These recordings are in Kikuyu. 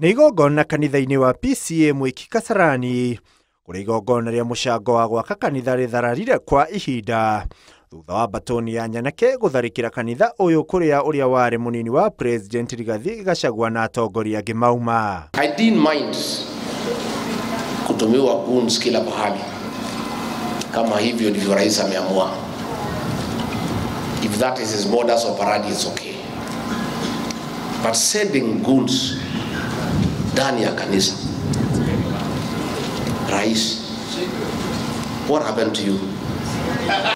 Nĩ igongona kanitha-inĩ wa PCEA Mwiki Kasarani kũrĩa igongona rĩa mũcango wa gwaka kanitha rĩthararire kwa ihinda thutha wa batoni ya nyanake gũtharĩkĩra kanitha ũyũ kũrĩa ũrĩa warĩ mũnini wa President Rigathi Gachagua na atongoria angĩ mauma. I didn't mind kutumiwa goons kila pahali kama hivyo ndivyo rais ameamua. If that is his modus operandi, it's okay. But sending goons ndani ya kanisa, rais, what happened to you?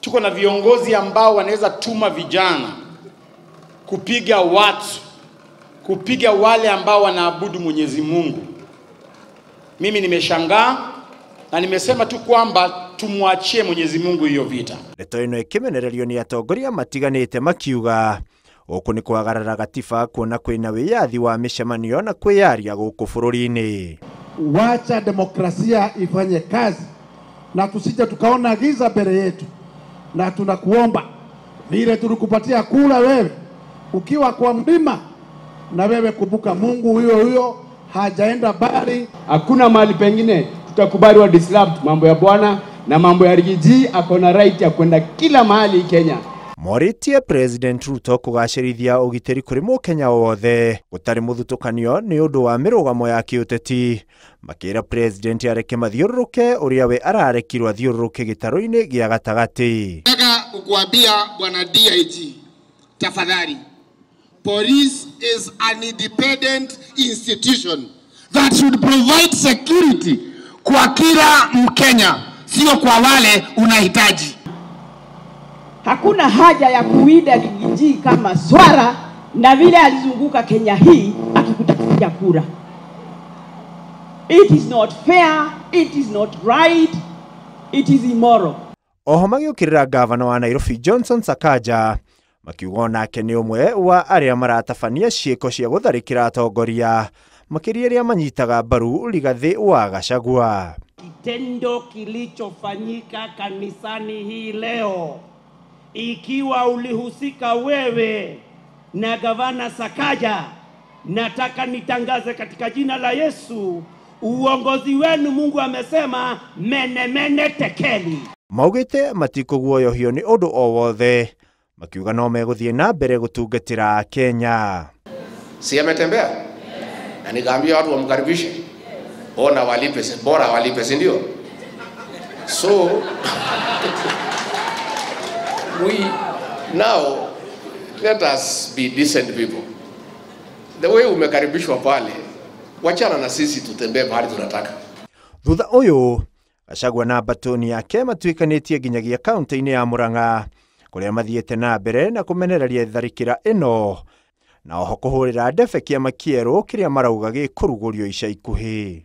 Tuko na viongozi ambao wanaweza tuma vijana kupiga watu, kupiga wale ambao wanaabudu Mwenyezi Mungu. Mimi nimeshangaa na nimesema tu kwamba tumwachie Mwenyezi Mungu hiyo vita. Ndeto ĩno ĩkĩmenererio nĩ atongoria matiganĩte makiuga gũkũ nĩ kwagarara gatiba kuona kwĩna wĩyathi wa mĩcemanio na kwĩyaria gũkũ bũrũri-inĩ. Wacha demokrasia ifanye kazi na tusije tukaona giza mbele yetu, na tunakuomba vile tulikupatia kula wewe ukiwa kwa mlima, na wewe kumbuka Mungu huyo huyo hajaenda bali. Hakuna mahali pengine tutakubali wa disrupt mambo ya Bwana na mambo ya Rigiji. Akona right ya kwenda kila mahali Kenya. Moritie President Ruto kugacĩrithia ũgitĩri kũrĩ mũkenya wothe gũtarĩ mũthutũkanio nĩ ũndũ wa mĩrũgamo ya kĩũteti, makĩra President areke mathiũrũrũke ũrĩa we ararekirwo athiũrũrũke gĩtarũ-inĩ gĩa gatagatĩ. Nataka kukuambia Bwana DIG, tafadhali, police is an independent institution that should provide security kwa kila Mkenya, sio kwa wale unahitaji. Hakuna haja ya kuwinda Rigiji kama swara na vile alizunguka Kenya hii akikutafutia kura. It is not fair, it is not right, it is immoral. Oho magĩũkĩrĩra gavana wa Nairobi Johnson Sakaja makiuga onake nĩ ũmwe wa arĩa maratabania ciĩko cia gũtharĩkĩra atongoria makĩria arĩa manyitaga mbaru Rigathi wa Gachagua. Kitendo kilichofanyika kanisani hii leo, ikiwa ulihusika wewe na gavana Sakaja, nataka nitangaze katika jina la Yesu, uongozi wenu Mungu amesema mene mene tekeli. Maugĩte matikũguoyohio nĩ ũndũ o wothe, makiuga no megũthiĩ na mbere gũtungatĩra Kenya. Si ametembea? Na nikaambia watu wamkaribishe. Ona walipe, bora walipe, si ndio? So we now let us be decent people. The way umekaribishwa pale, wachana na sisi tutembee pahali tunataka. Thutha ũyũ Gachagua na batoni yake matuĩkanĩtie nginyagia kaunti-inĩ ya Murang'a kũrĩa mathiĩte na mbere na kũmenereria tharĩkĩra ĩno na oho kũhũrĩra ndebe kĩama kĩerũ kĩrĩa marauga gĩkũrugũrio ica ikuhĩ.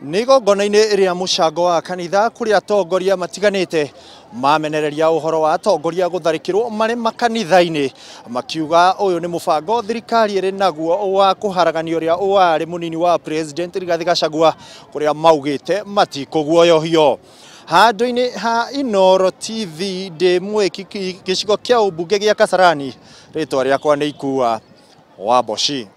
Nĩ igongona-inĩ rĩa mũcango wa kanitha kũrĩa atongoria matiganĩte mamenereria ũhoro wa atongoria gũtharĩkĩrwo marĩ makanitha-inĩ, makiuga ũyũ nĩ mũbango thirikari ĩrĩ naguo wa kũharagania ũrĩa warĩ mũnini wa President Rigathi Gachagua kũrĩa maugĩte matikũguoyohio. Handũ-inĩ ha Inooro TV ndĩ Mwiki gĩcigo kĩa ũmbunge gĩa Kasarani, rĩtwa rĩakwa nĩ Ikua wa Mboci.